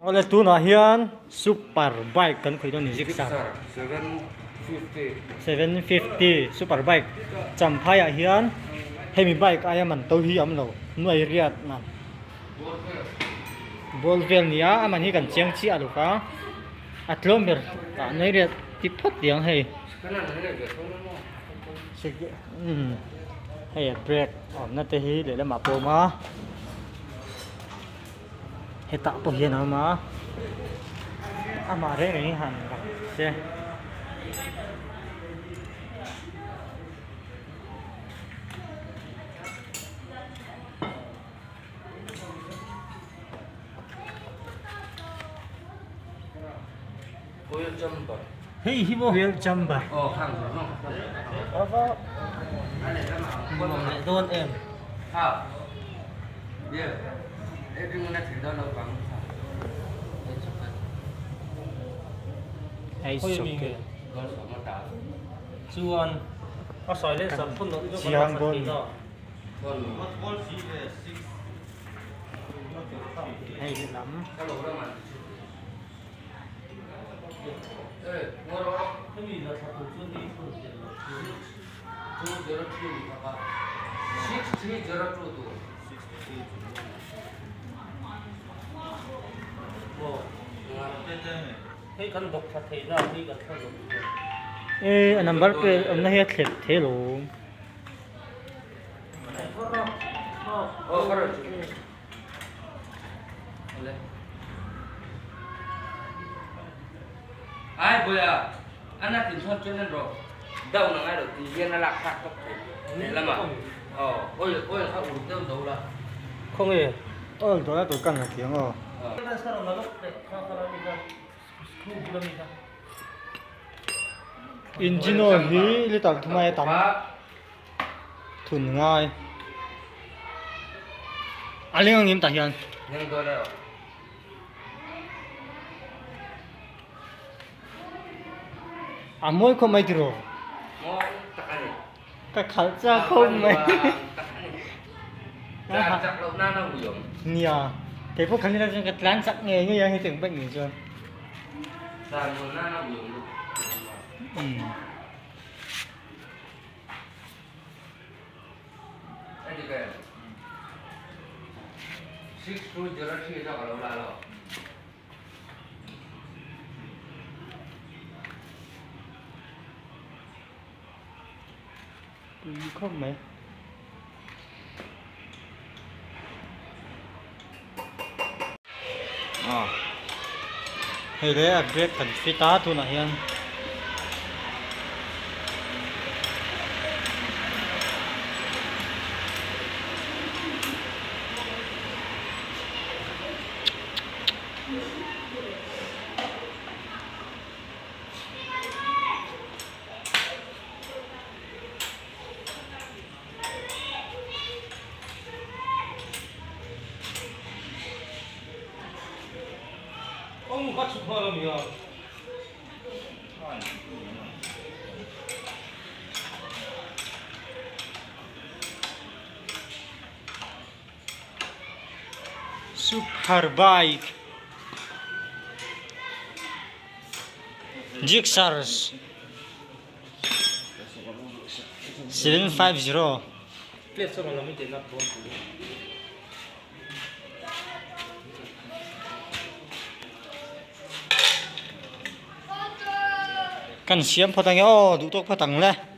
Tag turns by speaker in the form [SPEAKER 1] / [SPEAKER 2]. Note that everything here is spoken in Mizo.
[SPEAKER 1] Awle tunah hian super bike kan khawih dawn a ni Gixxer 750 super bike Champhai ah hian hemi bike aia man to hi a awm lo nuai riat man ball vel nia a man hi kan chiang chiah lo ka a tlawm ber ah nuai riat ti phawt tiang hei hei a brake awmna te hi lehlamah pawh a awm a. Hetah pawh hian a awm a, amah reng reng hi han lang se. Hei hi maw wheel chamber nuam leh dawn em. Hei socket chiang dawn hei lehlam. E a number plate awmna hi a thlep thei alawm.
[SPEAKER 2] Ai boya ana tin thon chuan an ro down angai lo ti hian a lak thlak tawp thei lehlam ah aw oil oil kha ur deuh do la.
[SPEAKER 1] Khawnge oil dawh la tur ka ngah thiang aw. Engine oil hi litre thum aia tam thun ngai a leng ang em tah hian. A mawi khawp mai tiraw? Ka khalh chak khawp mai. Nia keipawh khalh nila chuan ka tlan chak ngei ngei a hetiang bike nen chuan. Umm. Tui khawp mai. Hei le a brake kan fit a tunah hian. Super bike Gixxer 750. Kan siam phawt ang e aw duh tawk phawt ang le.